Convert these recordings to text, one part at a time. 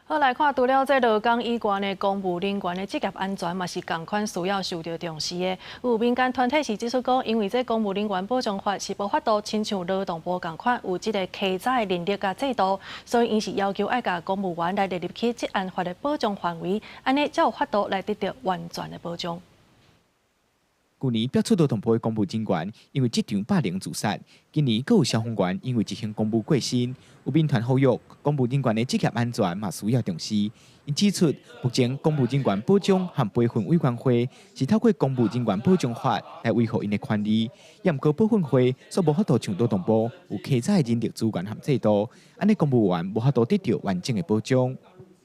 好，來看，除了這勞工以外呢，公務人員的職業安全嘛是仝款需要受著重視的。有民間團體是指出講，因為這公務人員保障法是無法度親像勞動部仝款有這个稽查的能力佮制度，所以𪜶是要求愛共公務員來列入去職安法的保障範圍，按呢才有法度來得著完全的保障。舊年爆出勞動部的公務人員因為職場霸凌自殺，今年閣有消防員因為執行公務過身，有民團呼籲公務人員的職業安全嘛需要重視。𪜶指出，目前公務人員保障和培訓委員會是透過公務人員保障法來維護𪜶的權利，也毋過保訓會卻無法度像勞動部有稽查的人力資源和制度，按呢公務員無法度得著完整的保障。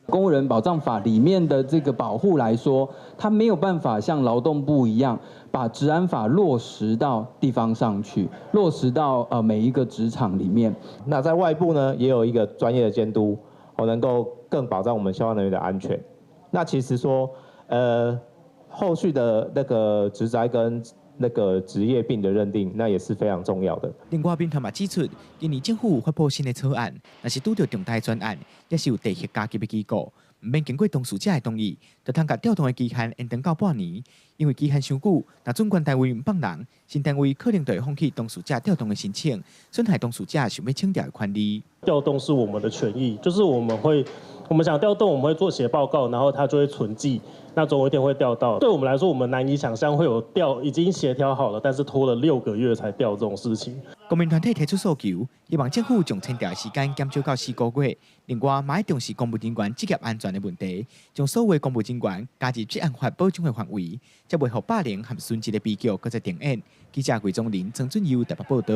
公務人保障法裡面的這個保護來說，它沒有辦法像勞動部一樣，把職安法落實到地方上去，落實到每一個職場裡面。那在外部呢，也有一個專業的監督，我能夠更保障我們消防人員的安全。那其實說，後續的那個職災跟那個職業病的認定，那也是非常重要的。另外，民團嘛指出，今年政府有發布新的草案，若是拄著重大專案，抑是有地核加級的機構，毋免經過當事者的同意，就通共調動的期限延長到半年。因為期限傷久，若準原單位毋放人，新單位可能就會放棄當事者調動的申請，損害當事者想欲請調的權利。調動是我們的權益，就是我們會，我們想調動，我們會做寫報告，然後他就會存記，那總有一天會調到。對我們來說，我們難以想象會有調已經協調好了，但是拖了6個月才調這種事情。公民團體提出訴求，希望政府將請調的時間減少到4個月。另外，嘛愛重視公務人員職業安全的問題，將所有公務人員加入職安法保障的範圍，才袂予霸凌和殉職的悲劇閣再重演。記者魏宗林、曾俊佑台北報導。